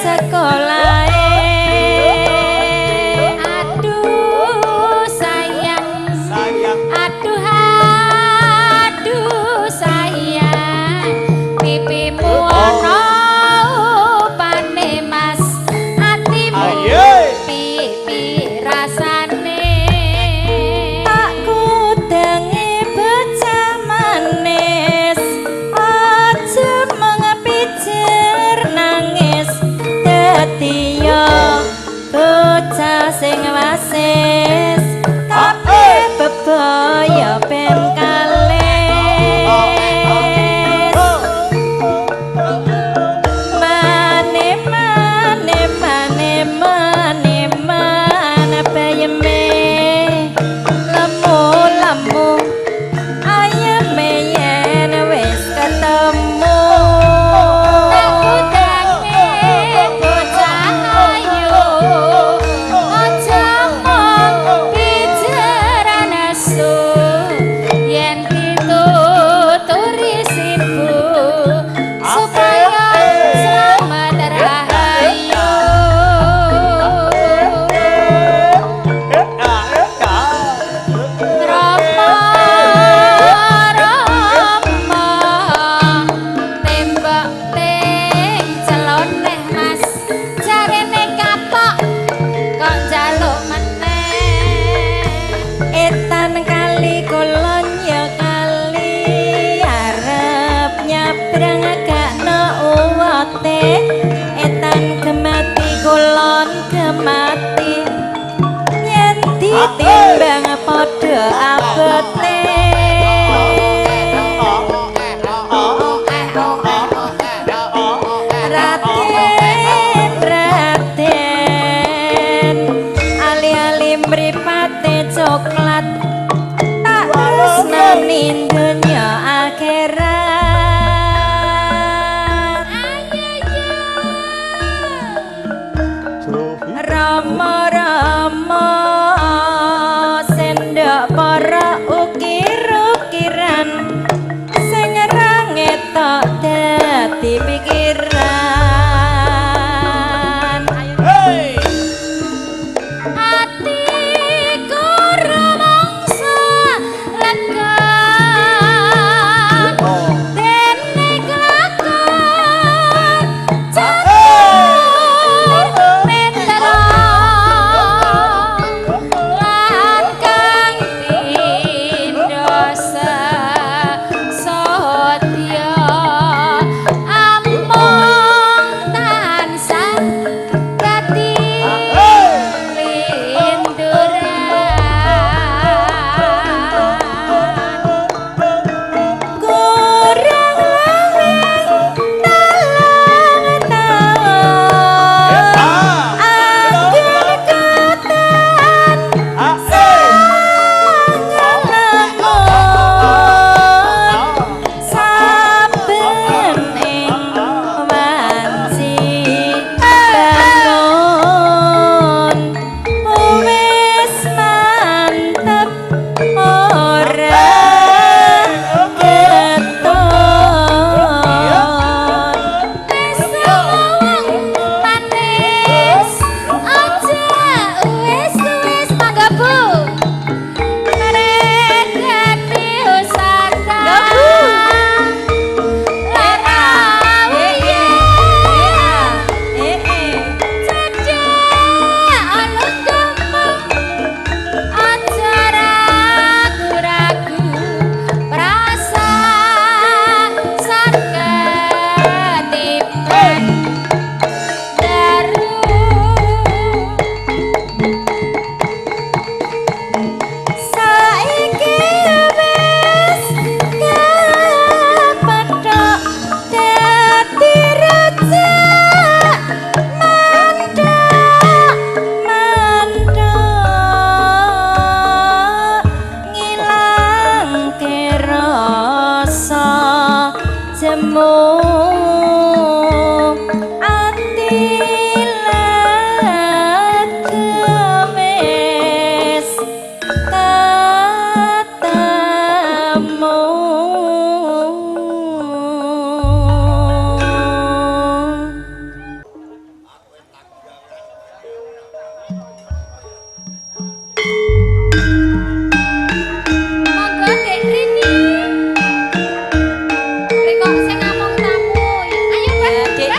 sekolahe. Aduh sayang. Sayang. Aduh aduh sayang, pipimu ana upane, Mas, atimu Ayo. piye rasane? Tak kudangi bocah manis, aja mengepijer nangis dadi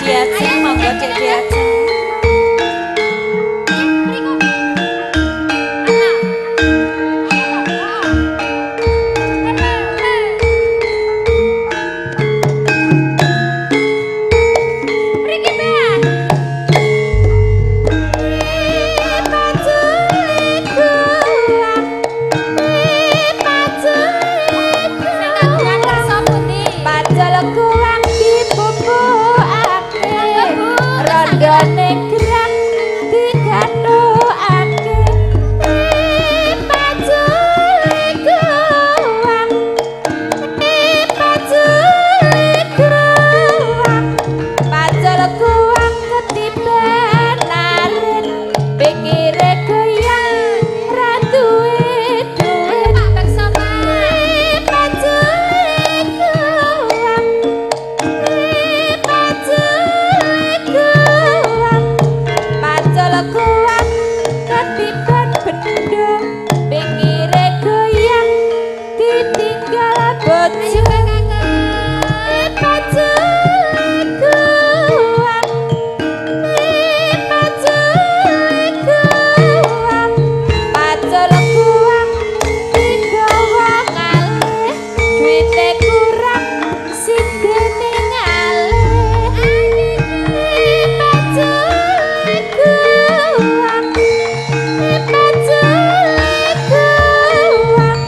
Diajeng, monggo Dek Diajeng. Mriku. Ah. Mriki, Mbak. Sing kagungan kersa pundi? Pacul kuwang dipupukake, rondone gerak digathukake. Pacul kuwang, pacul kuwang, pacul kuwang ketiban arit, pikire goyang ra duwe duit. Pak Bekso, Pak. Pacul kuwang, pacul kuwang, pacul kuwang ketiban bendo, pikire goyang ditinggal bojo. Ayo, Kakak. Pacul kuwang, pacul kuwang, pacul kuwang digawa ngalih, duwite kurang sindene ngalih. Pacul kuwang, pacul kuwang,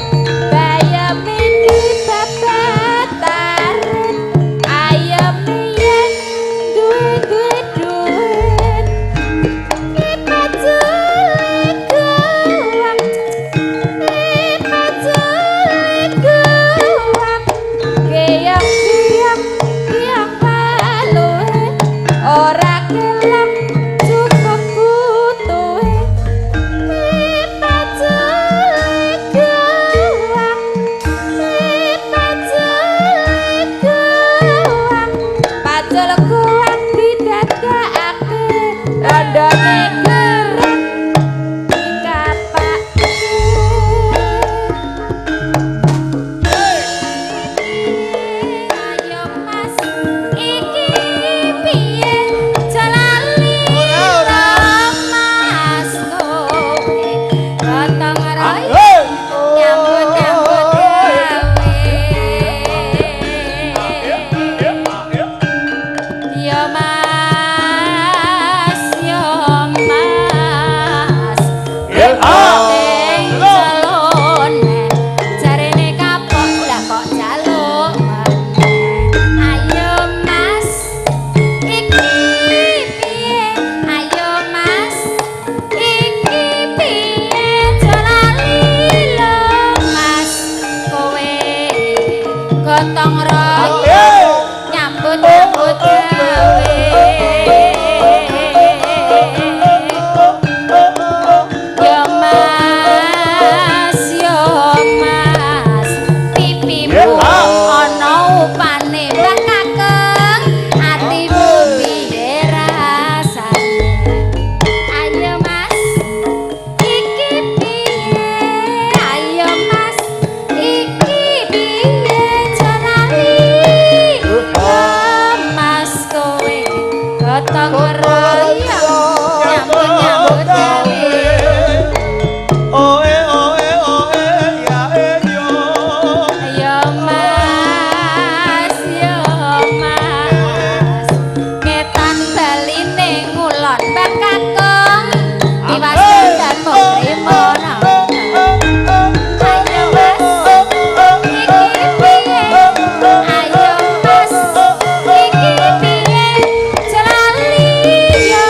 bayame dibabat arit, ayame yen duwe-duwe duit. Pacul kuwang, pacul kuwang, geyang-geyang geyang waluhe, ora kelem cukup butuhe. Pacul kuwang, pacul kuwang, pacul kuwang didadakake, rondone gerak dikapake. Ayo Mas, iki piye? Jalali Ora, Mas, kowe gotong royong nyambut-nyambut gawe. Yo Mas, yo Mas, ing celone jarene kapok lah kok jaluk meneh. Ayo Mas, iki piye? Ayo Mas, iki piye? Jalali lho Mas, kowe gotong royong nyambut-nyambut gawe. Yo Mas, yo Mas, pipimu ana upane. Mbah Kakeng, atimu piye rasane? Ayo Mas, iki piye? Ayo Mas, iki piye? Jalali Mas, kowe gotong royong nyambut-nyambut gawe. Oe oe oe ya e yo. Yo Mas, yo Mas, ngetan baline ngulon. Mbah Kakung, tiwas danmu trimo. Ayo Mas, iki piye? Ayo Mas, iki piye? Jelali yo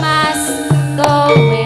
Mas, kowe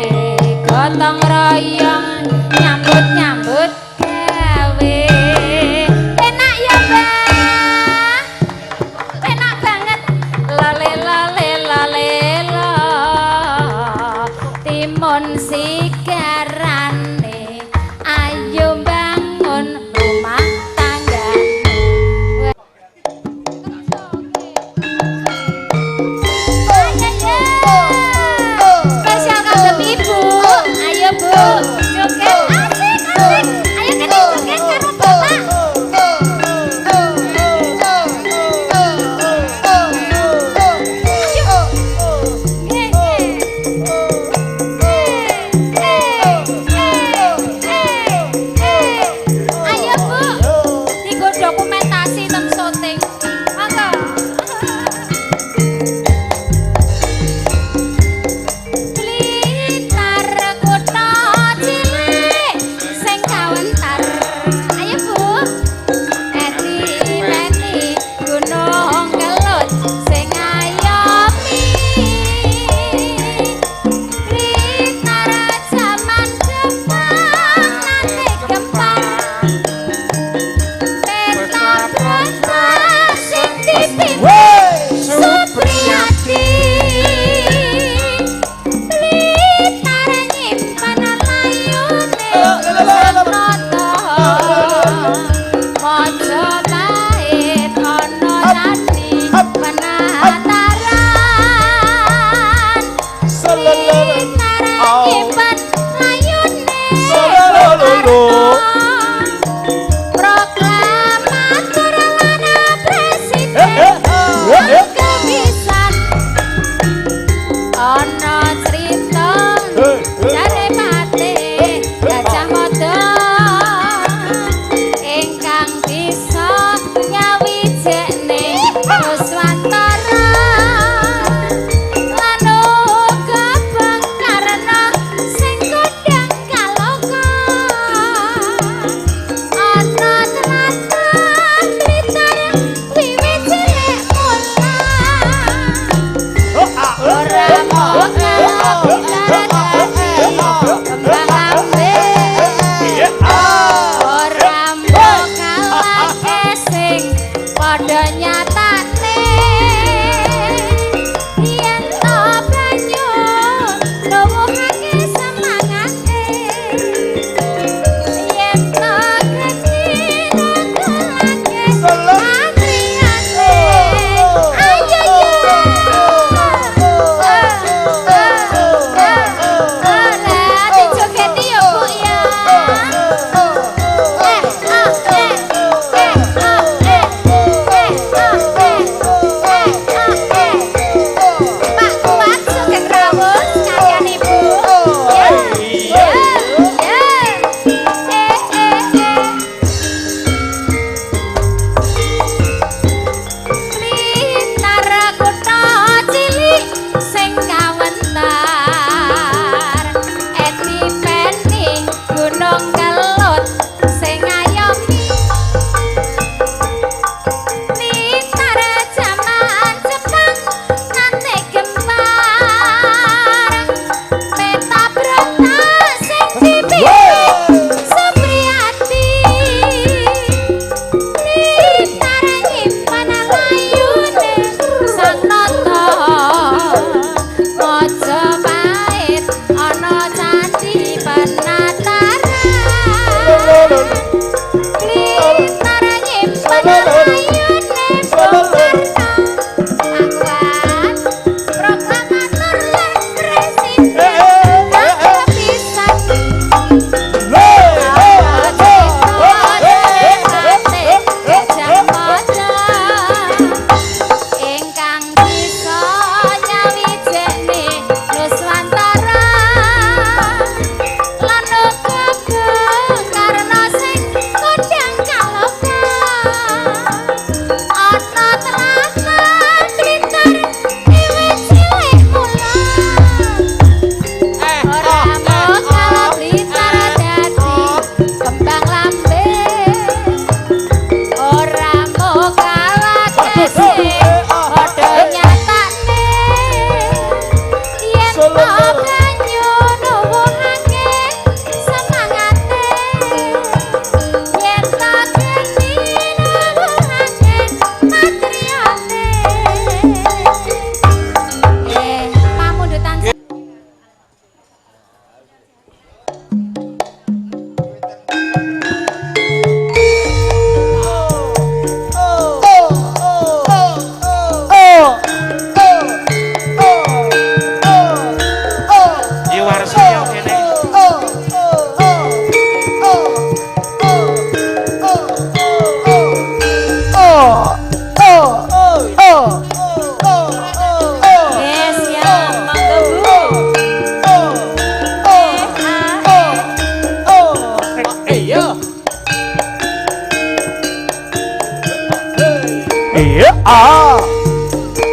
Ah.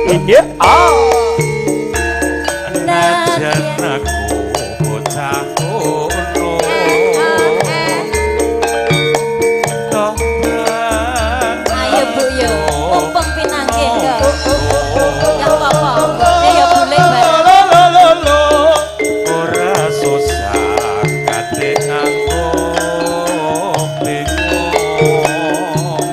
Iya ah. Najan aku bocah kono. Toh. Ayo Bu yo, mumpung pinanggih yo. Gak apa-apa. Ya boleh bareng. Ora susah kate nganggo bingung.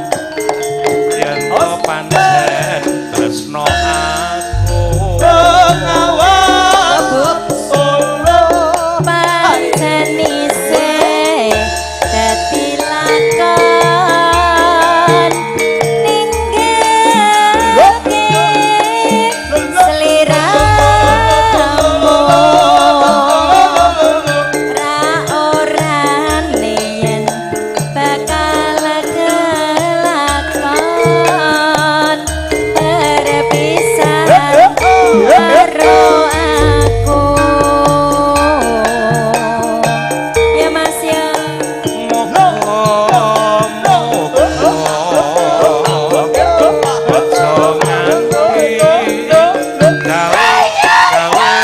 Yen to pancen tresno aku. Bengawan Bu. Solo. Pancen isih dadi lakon ninggalke sliramu ra orane yen bakal kelakon perpisahan karo aku ya Mas ya. Muga muga aja nganti gawe gawe telo.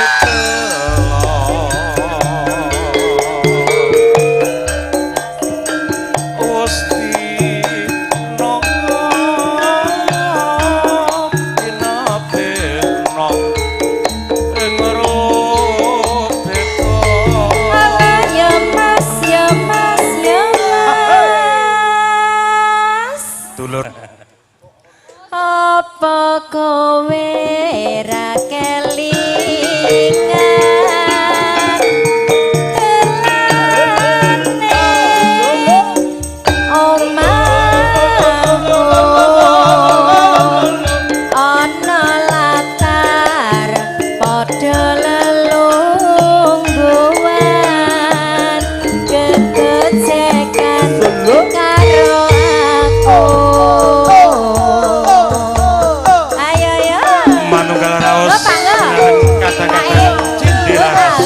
Wis dina dina ing rubeka. Ya Mas ya Mas ya Mas. Dulur. Apa kowe ra kelingan telane omahmu ana latar padha lelungguhan gegojekan karo aku. Ayo ya. Manunggal raos Oh, Pak, kadang-kadang cindhe laras.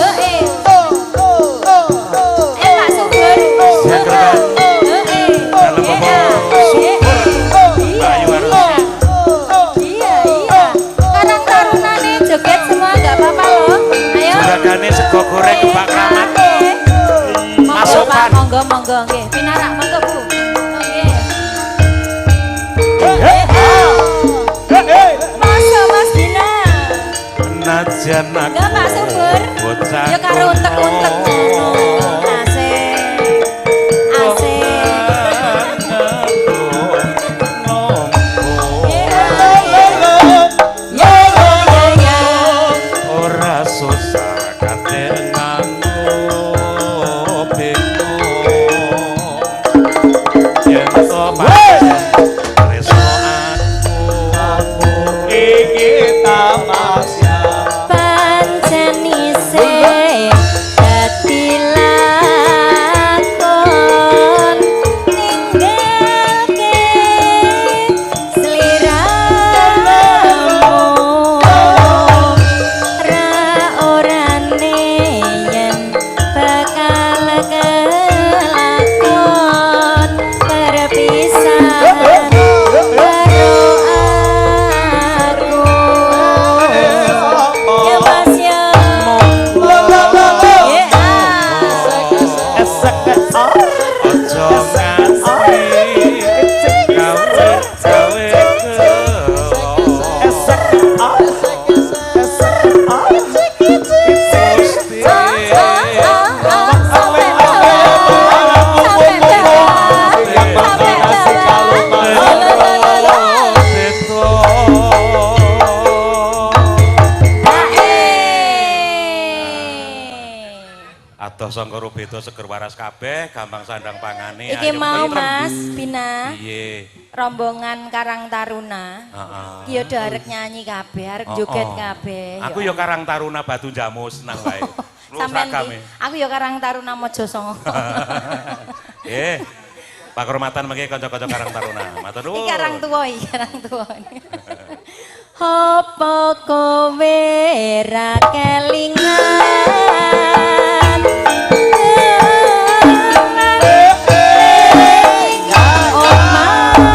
Eh, Pak Subur. Siap, Dalem Bapak Subur. Mbak Ayu Arum. Iya, iya. Karang Taruna nih joget semua nggak apa-apa loh. Ayo. Juragane sego goreng kebak kramat. Monggo Pak, Masukan. monggo monggo nggih. Pinarak monggo Bu. Oh, nggih. Masa Mas Dina. Najan aku Enggak Pak Subur. bocah Ya karo untek-untek ngono. Asik. Asik. Ya ya ya. Ora susah kate nganggo bingung. Yen to pancen tresno aku. Iki tamasya. Pancen isih dadi lakon ninggalke sliramu ra orane yen bakal kelakon perpisahan karo aku ya Mas ya. Ya Aja nganti gawe gawe Sampai bawah, sampai bawah, sampai bawah. Adoh sangka rubeda seger waras kabeh, gampang sandang pangane. Iki ayem mau tentrem. Mas Bina, Piye? Rombongan Karang Taruna. Heeh. Ki yo do arek nyanyi kabeh, arek joget kabeh. Aku yo Karang Taruna Batu Jamus nang wae. Lu Sampean seragam ki, e. aku yo Karang Taruna Mojo Songo. Eh. Pakurmatan mengke kanca-kanca Karang Taruna. Matur nuwun. Iki karang tuwa iki, karang tuwa. Apa kowe ra kelingan? Omahku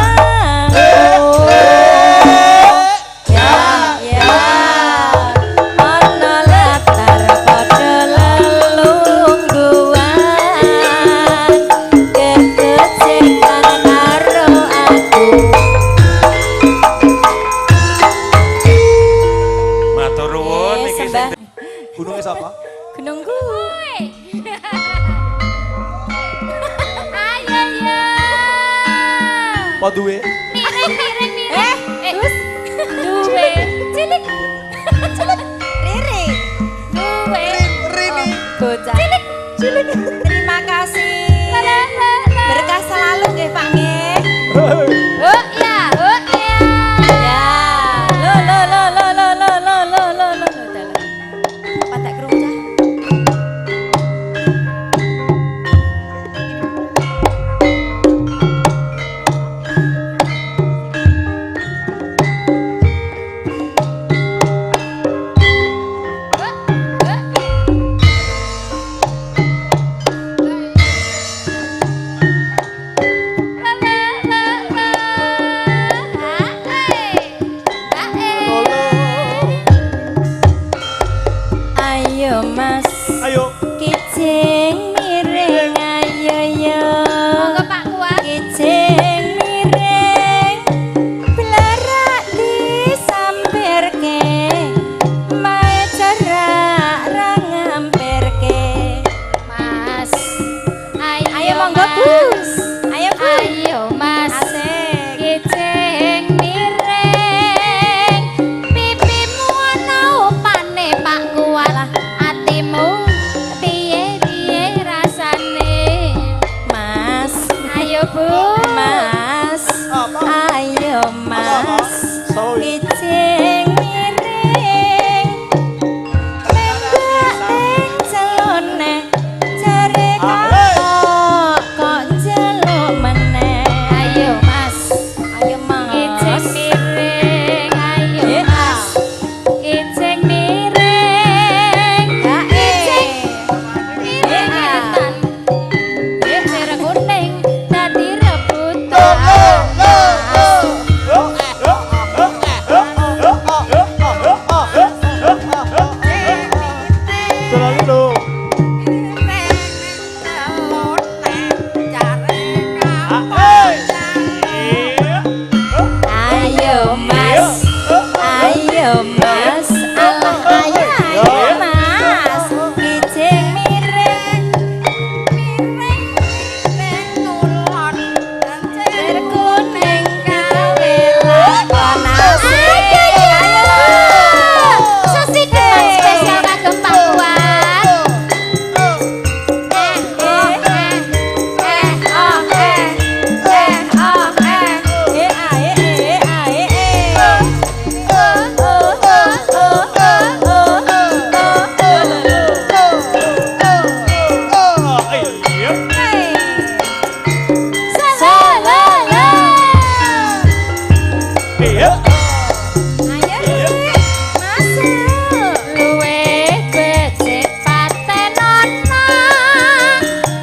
Mbah. Gunungnya siapa? Gunungku. Ayo ya. Apa duwe? Miring miring miring. Terus duwe. Cilik. Cilik. Riri. Duwe. Rini. Bocah. Cilik. Cilik. Terima kasih. Berkah selalu nggih Pak nggih. Oh ya, oh ya. Ya. Lo lo lo lo lo lo lo lo lo lo. Dalah. Patek krungu cah. La la la la. Ha eh. Ha eh. Ayo Mas. Ayo. Kijing miring ayo yo. Monggo Pak Kuat. Kijing miring blarak disampirke. Mae cerak ra ngampirke. Mas. Ayo, Ayo monggo Bu. Mas. Ayo Bu. Ayo Mas. Asik. Kijing miring pipimu ana upane Pak Kuat. Atimu piye-piye rasane? Mas. Ayo Bu. Mas. Apa? Ayo Mas. Sorry. Kijing miring nembak ing celone jare kapok kok njaluk meneh. Ayo Mas. Ayo Mas. Kijing miring ayo Eh, Mas. Kijing miring. Ah, Kijing eh. miring tan. Merah kuning dadi rebutan. Selalu. Ayo Mas. Ayo Mas. Alah ayo ayo Mas. Kijing miring miring kulon cer kuning gawe lakon asik. Ayo. Sesideman spesial kagem Pak Kuat. Eh oh eh eh oh eh eh oh eh. Eh a eh eh a eh eh. Oh oh oh oh oh oh oh. Sa la la. Ayo Dik, masuk. Luwe becik patenono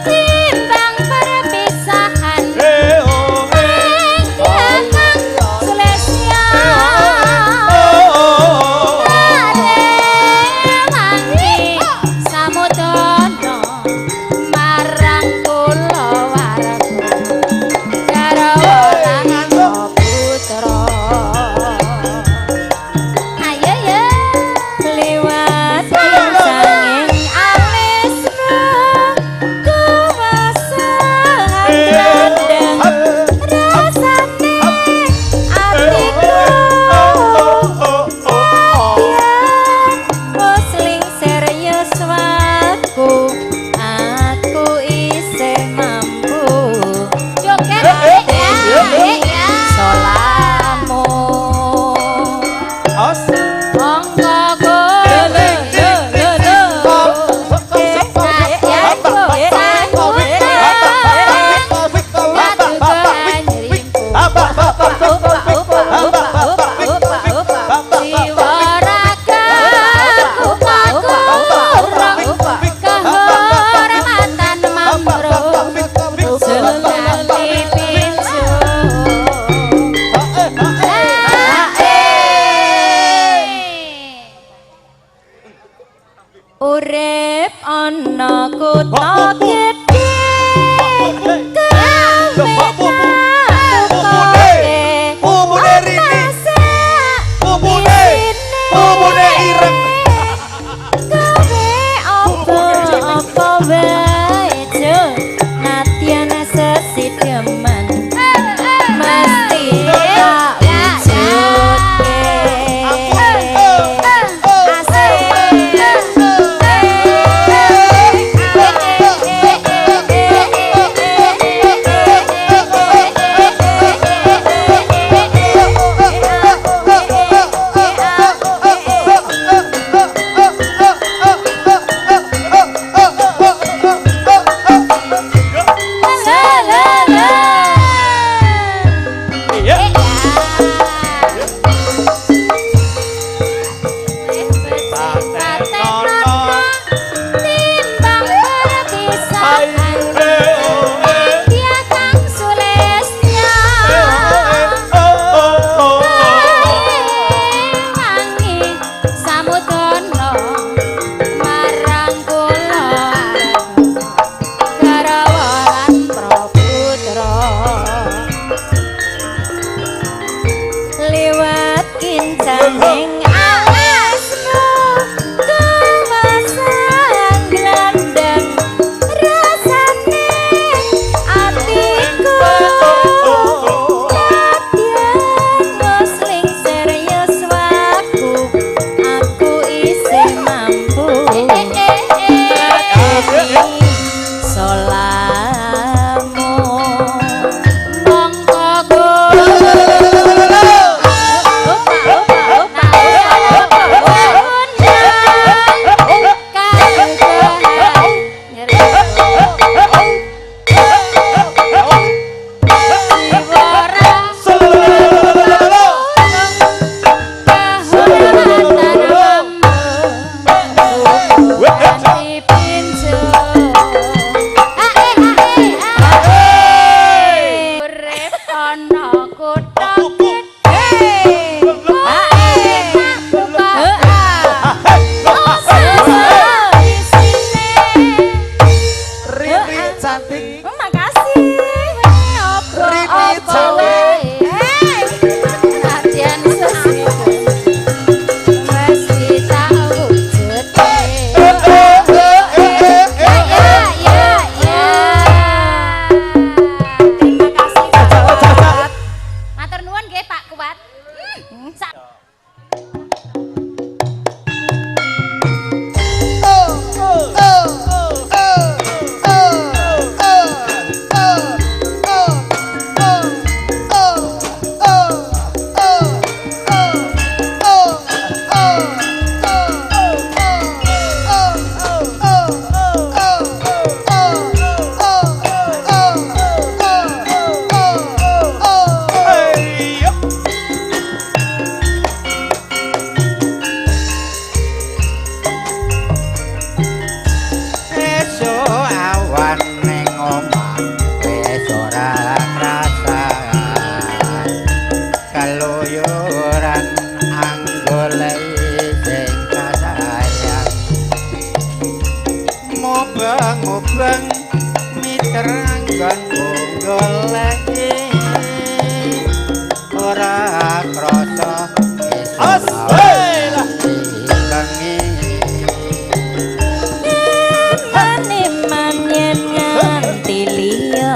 timbang perpisahan ing kang selesya. Rewangi samudana marang kula warga garwa lan putra. Ayo ya. Liwat pincanging alismu kuwasa dandang rasane atiku yen wis lingsir yuswaku aku isih mampu Joget ya ya. solamu. Monggo go. Lo lo lo lo. Kehormatan mamro lali pincu. Urip ana kutha gedhe gawe Pupune. Pupune Rini. Pupune. Pupune ireng. Mubeng-mubeng miter anggonku goleki ora krasa As, hey lah. Bengi Eman-eman yen nganti liya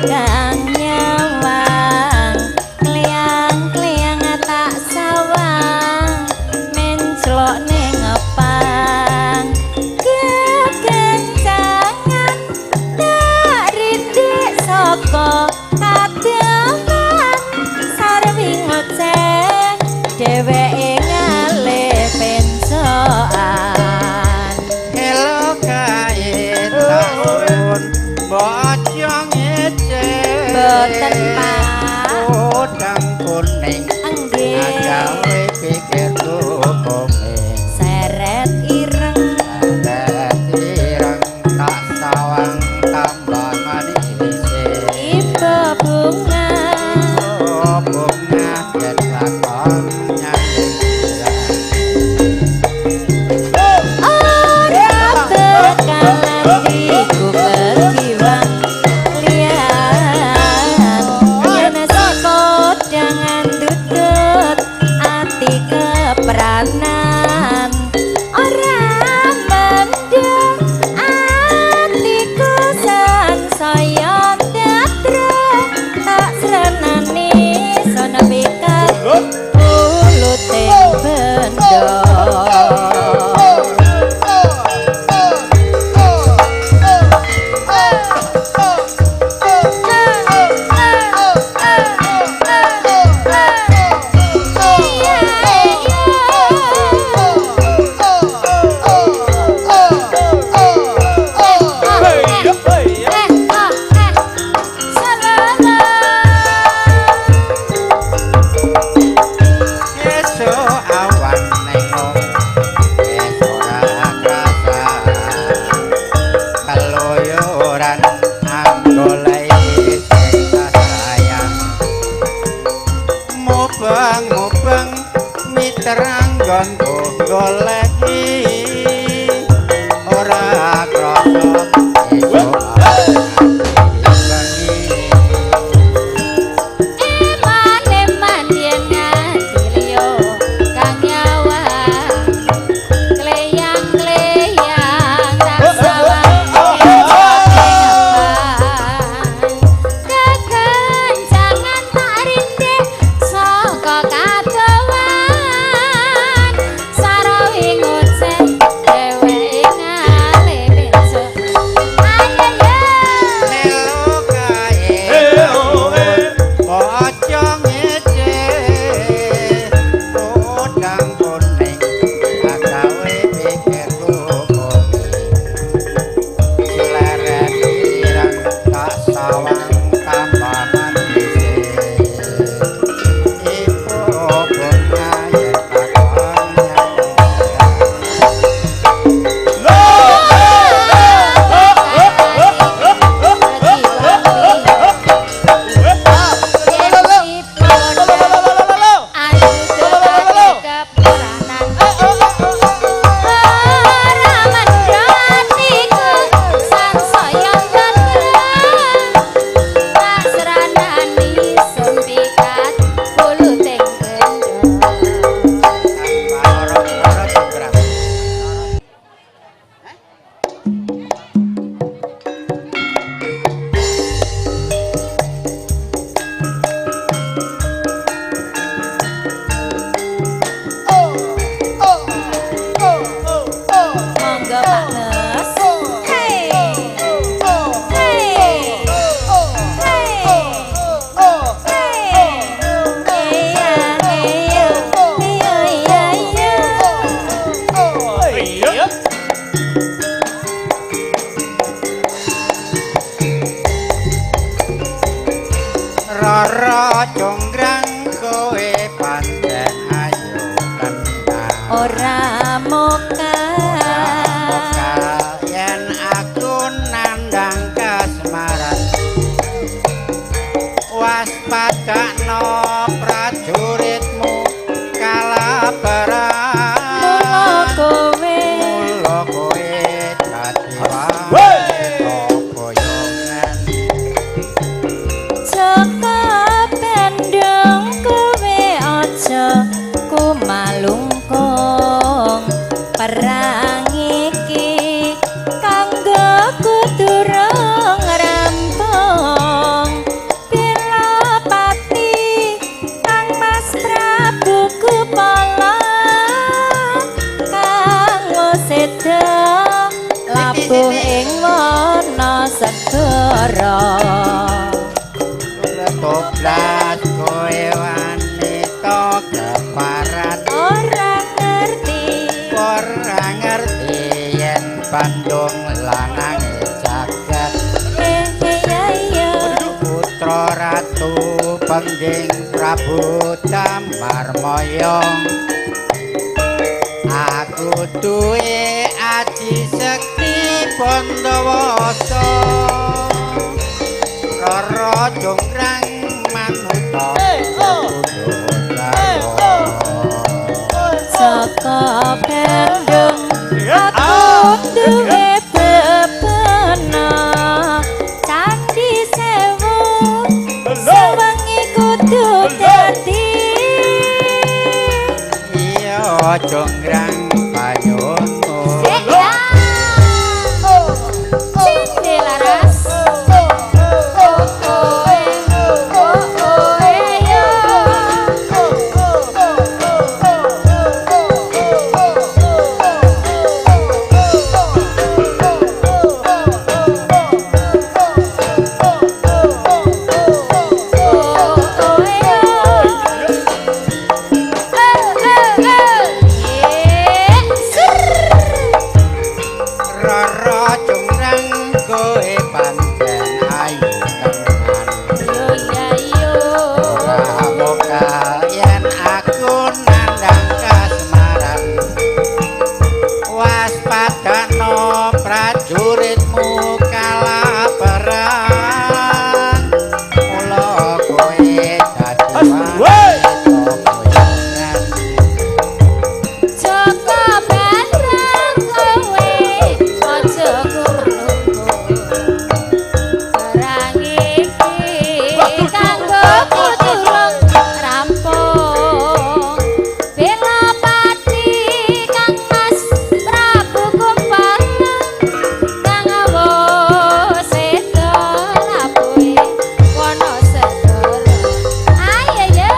kang nyawang kleyang-kleyang tak sawang menclok ning ngepang kekencangan tak rindik saka kademan sarwi ngoceh dheweke ngalih pencokan. Elo kae taun bojo ngece Boten, Pak. Podang kuning Nggih. Agawe pikirku komeng Seret ireng Seret ireng tak sawang tambah manise iba bunga Oh bunga yen lakon nyanding ora bakalan dikupergiwang liyan yen si podangan dudut ati kepranan ora mendem atiku sansaya datra tak srenani sono pikat ulute bendo. Esuk awan ning omah wis ora krasa keluyuran anggoleki sing sayang mubeng-mubeng miter anggonku goleki ora krasa esuk awan bengi. Eman-eman yen nganti liya kang nyawang kleyang-kleyang tak sawang kekencangan tak rindih saka kadowan sarawi ngoceh dheweke ngalih benso ayo yo. Melo kae bojo ngece podang kuning agawe pikirku kuning leren ireng tak sawang tambah manise ibu bunga yen takon nyanding. Ora jonggrang. Monggo Pak Bos. Hei. Hei. Hei. Hei. Iya, iya, iya, iya, iya. Iya. Rara jonggrang kowe pancen ayu tenan. Ora moka. Moka yen aku nandang kasmaran waspadakno prajuritmu kalah perang. Mula kowe Mula kowe dadi Barang iki kanggo kudurung rampung. Pilapati Kang Mas Prabu Kupala kang seda labuh ing wana segara. Toblas kowe wanita keparat Ora ngerti, ora ngerti yen Bandung lanang jagat. Eh iya iya. Putra Ratu Pengging Prabu Damarmaya. Aku duwe aji sekti Bandawasa. Rara Jonggrang manuta Saka Bandung aku duwe bebana candi sewu sewengi kudu dadi. Iya Jonggrang panyuwunmu. Cinde laras. Oh oh eh oh oh eh yo. Oh oh eh yo. Eh eh eh. Eh ser. Rara Jonggrang kowe pancen ayu tenan. Yo ya yo. Ora mokal yen aku nandhang kasmaran. Waspadano prajuritmu kalah perang. Mula kowe dadi wanita boyongan. Joko Barang kowe aja kumlungku. Barang iki kanggo kudurung rampung. Belapati Kang Mas Prabu Kumpala kang awuh seda labuhe wana segara. Ayo yo.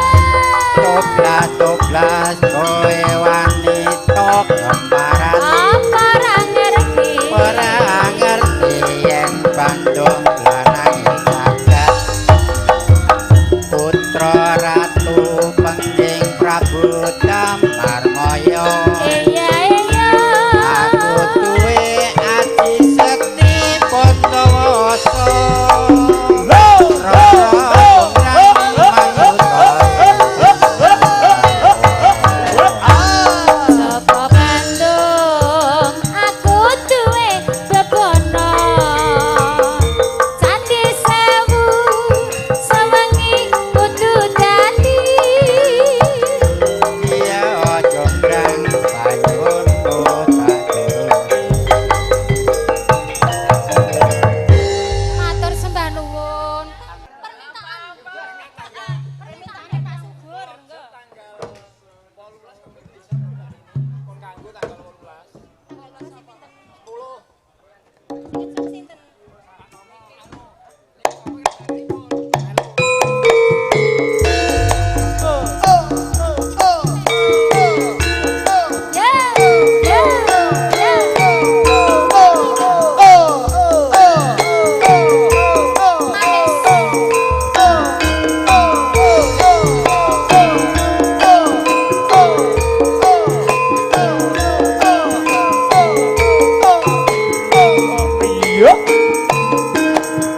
Toblas toblas kowe wanita kembaran. Apa ora ngerti? Ora ngerti yen Bandung lanang jagat. Putra Ratu Pengging Prabu Damarmaya. Iya iya. Aku duwe aji sekti Bandawasa. Rara Jonggrang manut. Saka Bandung aku duwe bebana. Candi sewu sewengi kudu dadi. Iya Jonggrang panyuwunku tak turuti. Matur sembah nuwun. Permintaan. Permintaane Pak Subur, engko. Sinten? Ya ya ya. Manis. Iya.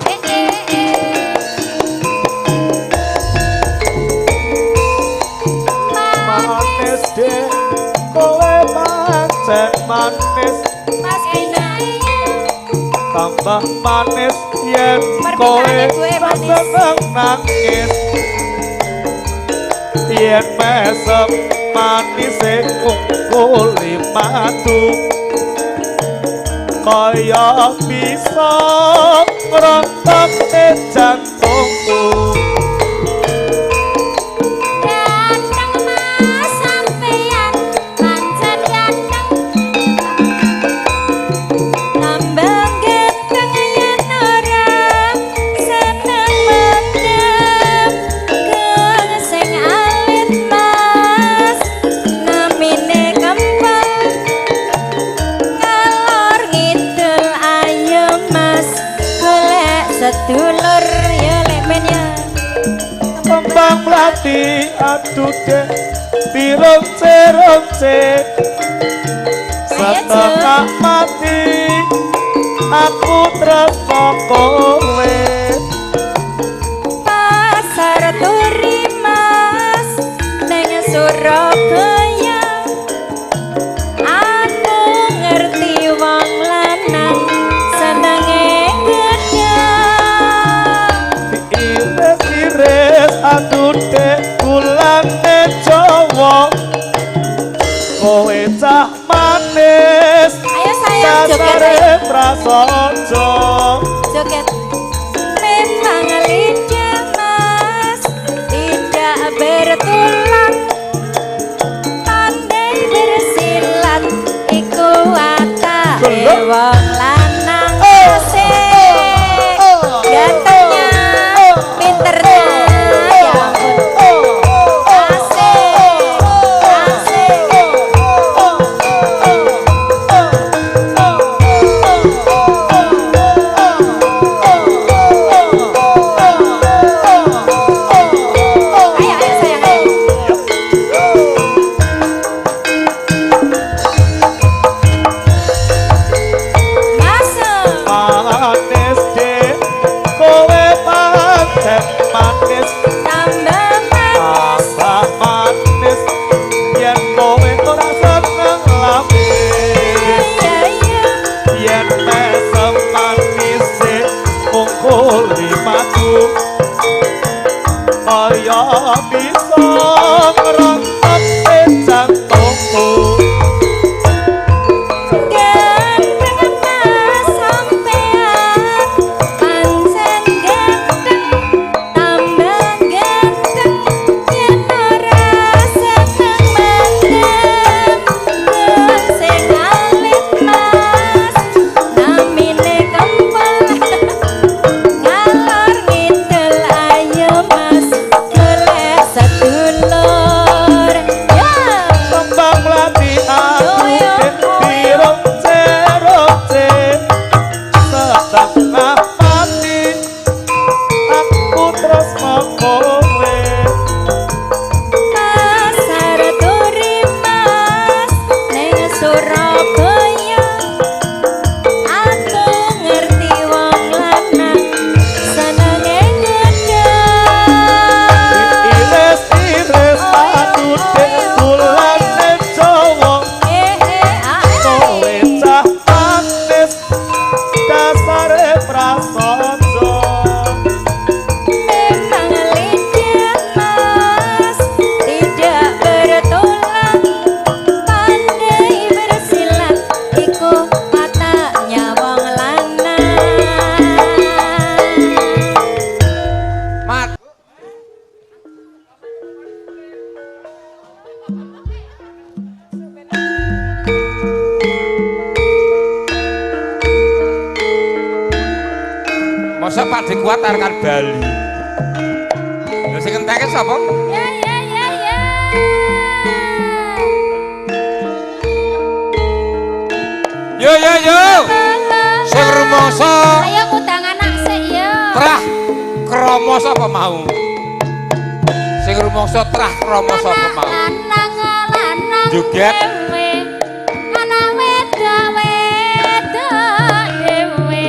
Eh eh eh. Manis deh, kowe pancen manis, Mas Bina. tambah manis yen kowe Permintaane gue manis. seneng nangis. Yen mesem manise ngungkuli madu, kaya bisa ngrontokne jantungku. Ganteng Mas sampeyan pancen ganteng. mlati aduh dek diromce romce setengah mati aku tresno kowe. Pasar Turi Mas neng Surabaya, aku ngerti wong lanang senenge gedang. Iris-iris aduh dek gulane Jawa, kowe cah manis. Ayo sayang joget, dasare ayo. Prasaja. Joget. Memang lidah Mas tidak bertulang, pandai bersilat iku watake wong lanang. Asik gantengnya, pinternya, ya ampun. Asik, asik. Ayo, ayo sayang, ayo. Masuk. Manis dek kowe pancen manis, Tambah manis. tambah manis yen kowe ora seneng lamis. Iya, iya. Yen mesem manise mung kuli madu, kaya bisa ngrongkep jantungku. Ganteng Mas sampean, pancen ganteng, tambah ganteng yen ora seneng mendem. Wong sing alit Mas, namine kempel, ngalor ngidul ayo Mas, golek sedulur. Ya. Kembang mlati aku Yo, yo. Diromce romce setengah mati aku tresno kowe. Pasar Turi Mas ning Surabaya, aku ngerti wong lanang senenge ngedang. Iris iris aduh dek gulane Jawa, Eh eh ah eh. kowe cah manis dasare prasaja. Memang lidah Mas tidak bertulang, pandai bersilat iku wataknya wong lanang. Mat. Masa Pak De kuat arep kan Bali. Lha sing enteke sapa? Ya ya ya ya. Yo yo yo. Sing rumangsa Ayo ngundang anak sik ya. trah krama sapa mau? Sing rumangsa trah krama sapa mau? Lanang lanang Joget. dhewe. Anak wedok wedok dhewe.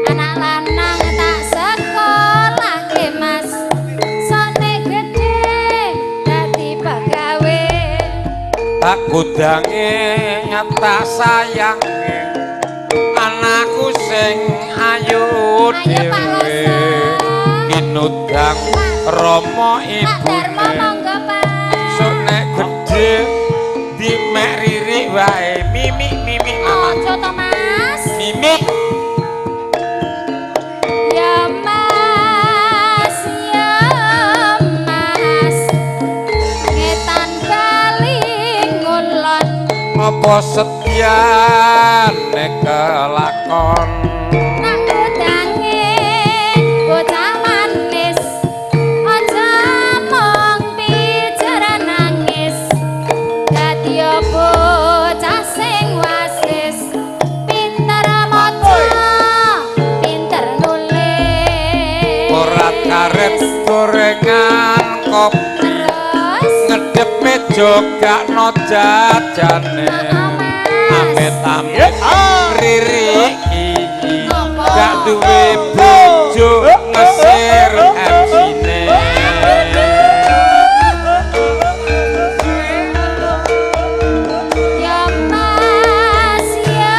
Anak lanang tak sekolahke Mas. Sone gedhe dadi pegawe. Tak godange tak sayange anakku sing ayu Ayo, Pak dhewe Rosa. kinudang rama Pak Darmo ibune monggo Pak. sok nek gedhe dimek ririk wae mimik mimik mama Ojo to Mas. mimik. Ya Mas, ya Mas. Ngetan bali ngulon. Apa setyane kelakon Nak udange bocah manis. Aja mung bicara nangis. Dadi bocah sing wasis. Pinter maca, pinter nulis. Ora karet gorengan kok laptop. Terus Ngedep meja gak no jajane. Mas. Amit-amit riri iki Ngopo? gak duwe bojo ngesir MC-ne. Ya Mas, ya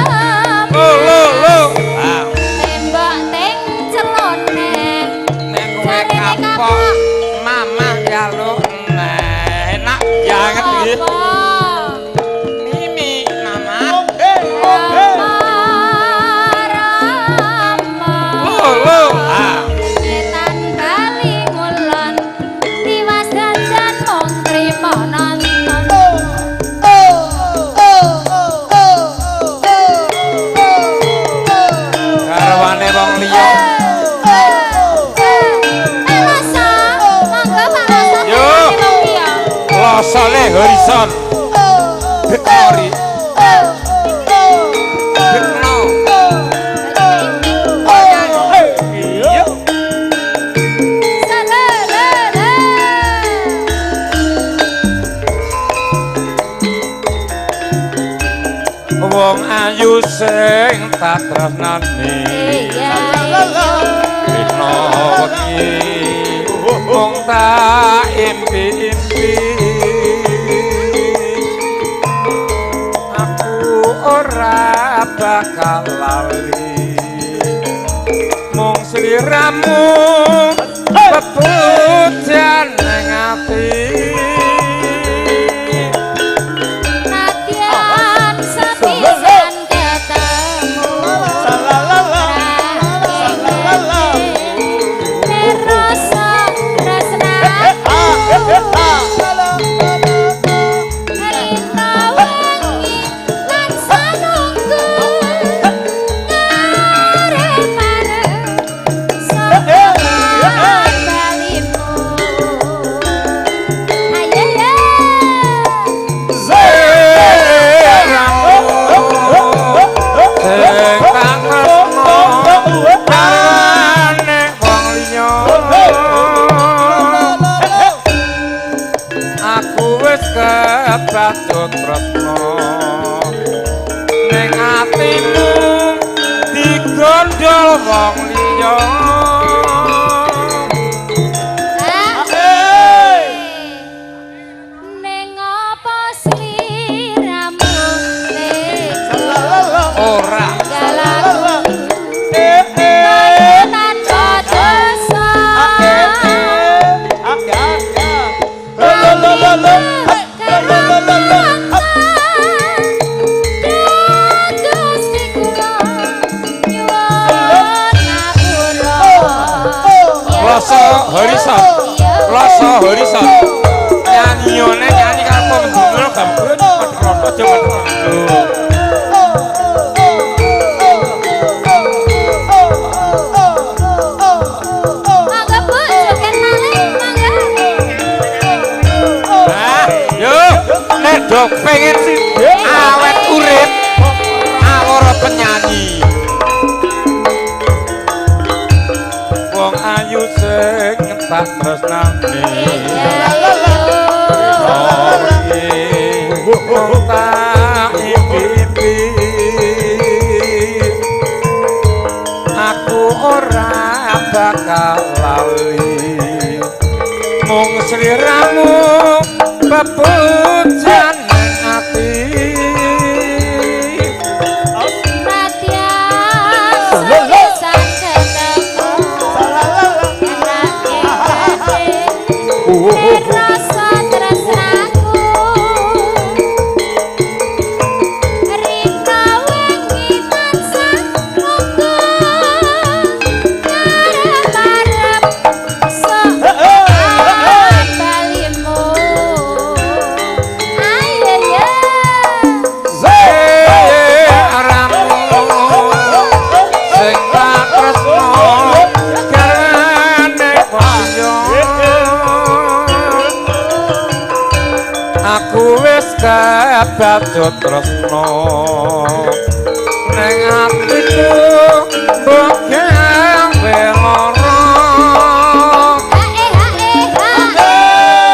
Lo lo lo. Ah, tembak teng celone. nek kowe Jarene kapok kapok. mamah ya lo enak banget iki. Apa? Mimi mama. Rama, Rama. Lo lo. Ah. Ngetan bali ngulon, tiwas dandan mung trimo nonton. Garwane wong liya. Pak Loso, monggo Pak Loso Yo. garwane wong liya. Losone horizon. Bekori. Bekno. Iya. Salelele. Wong ayu sing tak tresnani. Iya, iya. Rino wengi mung tak impi-impi. Aku ora bakal lali. Mung sliramu pepujan ning ati. Nadyan sepisan ketemu. Rasa tresnaku Rita wengi tansah nunggu ngarep-arep saka balimu. Ayo ya. Sliramu sing tak tresno ane wong liya. Aku wis kebacut tresno ning atimu digondol wong liya. Ning apa sliramu tega Ora galaku tanpa dosa. Loso horizon. Loso horizon. Nyanyone nyanyi karo pengguna gambut rondo aja rondo. Mangga Bu, joget malih, mangga. Nah, yo nek do pengen awet urip awara penyanyi. Wong ayu sing tak tresnani. Wong tak impi-impi. Aku ora bakal lali. Mung sliramu pepujan ning ati. Nadyan sepisan ketemu. Enake batin, rasa tresnaku. Rika wengi tansah nunggu. Ngarep-arep sok balimu. Ayo ya. Sliramu sing tak tresno garwane wong liya. Aku wis kebacut tresno ning atiku mbok gawe lara. Hae hae hae.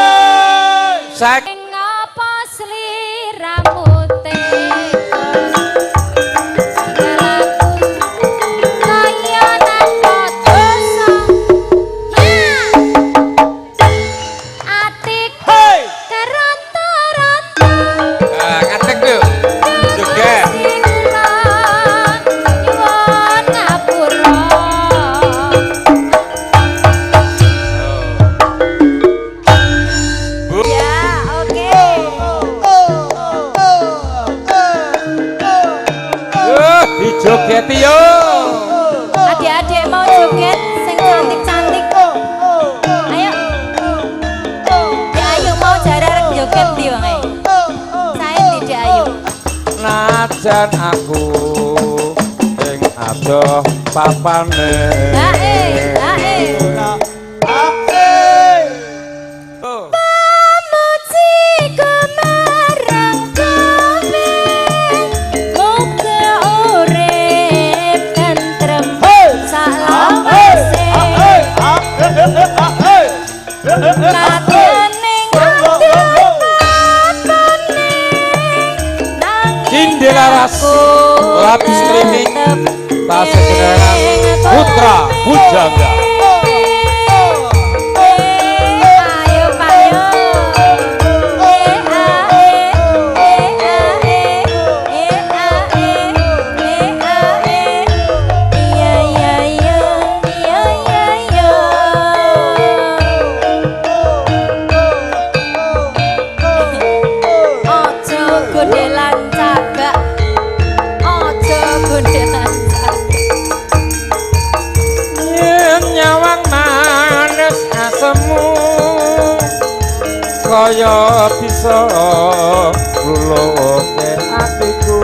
Dijogeti yo. Adik-adik mau joget sing cantik-cantik. Ayo. Dek Ayu mau jare arep joget ndi wong e? Sae ndi Dek Ayu? Najan aku ing adoh papane. Hae, hae. Oh. Pamuji kumarang kowe, muga urip tentrem salawase. Nadyaning adoh papane, nanging Cindelaras aku live streaming tetep tasih sinarang Putra Pujangga. Ayo payo. E a e e a e e a e e a e. Iya iya iya iya iya iya. Ojo gondelan cagak. Ojo gondelan cagak. Yen nyawang manis asemu kaya bisa ngluluhke atiku.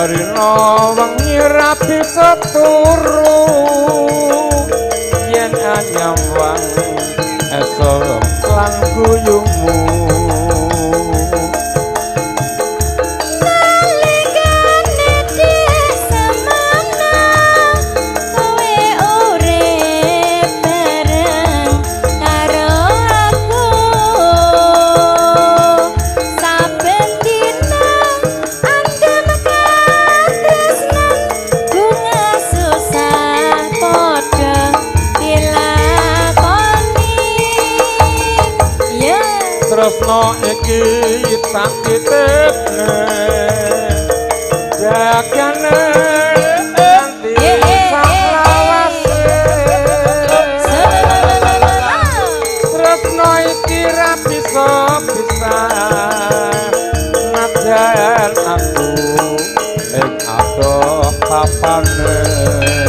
Rina wengi ra bisa turu yen anyawang esok lan guyumu. Nalikane desemana kowe urip bareng karo aku. Saben dina andem katresnan bunga susah padha dilakoni. Ya. Tresno iki tak titipne jagane nganti Eh, eh, eh. saklawase. Tresno iki ra bisa pisah najan aku ing adoh papane.